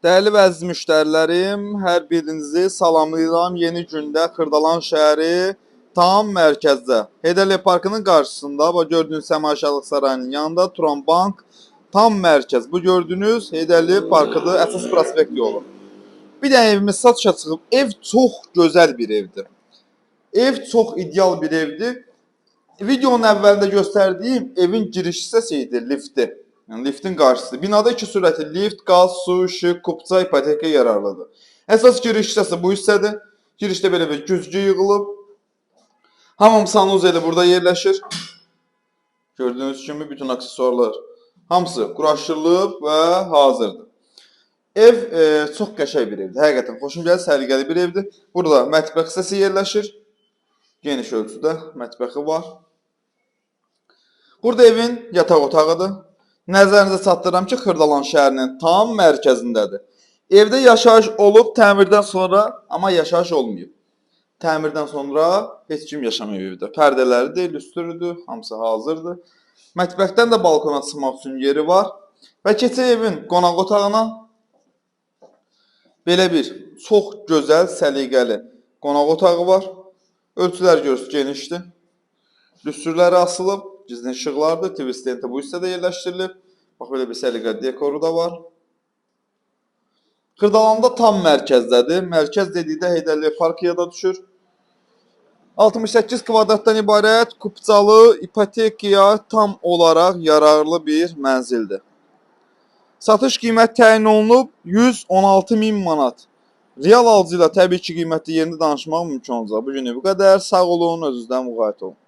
Dəyərli və əziz müştərilərim, hər birinizi salamlayıram. Yeni gündə Xırdalan şəhəri tam mərkəzdə, Heydər Əliyev Parkının qarşısında, bu gördüyünüz Səmaşalıq Sarayının yanında Turan Bank tam mərkəz. Bu gördüyünüz Heydər Əliyev Parkıdır, əsas prospekt yolu. Bir dənə evimiz satışa çıxıb. Ev çox gözəl bir evdir. Ev çox ideal bir evdir. Videonun əvvəlində göstərdiyim evin giriş hissəsi idi, lifti. Yəni liftin qarşısı. Binada iki sürətli lift, qaz, su, işıq, kupça, ipoteka yararlıdır. Əsas giriş hissəsi bu hissədir. Girişdə belə bir güzgü yığılıb. Hamam sanuzeli burada yerləşir. Gördüyünüz kimi bütün aksesuarlar hamısı quraşdırılıb və hazırdır. Ev çox qəşəng bir evdir. Həqiqətən xoşum gəlir, səliqəli bir evdir. Burada mətbəx hissəsi yerləşir. Geniş ölçüdə mətbəxi var. Burada evin yataq otağıdır. Nəzərinizə çatdırıram ki, Xırdalan şəhərinin tam mərkəzindədir. Evdə yaşayış olub təmirdən sonra, amma yaşayış olmayıb. Təmirdən sonra heç kim yaşamayıb evdə. Pərdələridir, lüstrüdür, hamısı hazırdır. Mətbəxdən də balkona çıxmaq üçün yeri var. Və keçək evin qonaq otağına. Belə bir çox gözəl, səliqəli qonaq otağı var. Ölçülər görürsünüz genişdir. Lüstrləri asılıb, gizli işıqlardır, TV stendi bu hissədə yerləşdirilib. Bax belə bir səliqə dekoru da var. Xırdalanda tam mərkəzdədir. Mərkəz dedikdə Heydər Əliyev Parkı yada düşür. 68 kvadratdan ibarət kupçalı ipotekaya tam olaraq yararlı bir mənzildir. Satış qiyməti təyin olunub 116 min manat. Real alıcı ilə təbii ki, qiymətli yerində danışmaq mümkün olacaq. Bu günü bu qədər. Sağ olun, özünüzdən müğayət olun.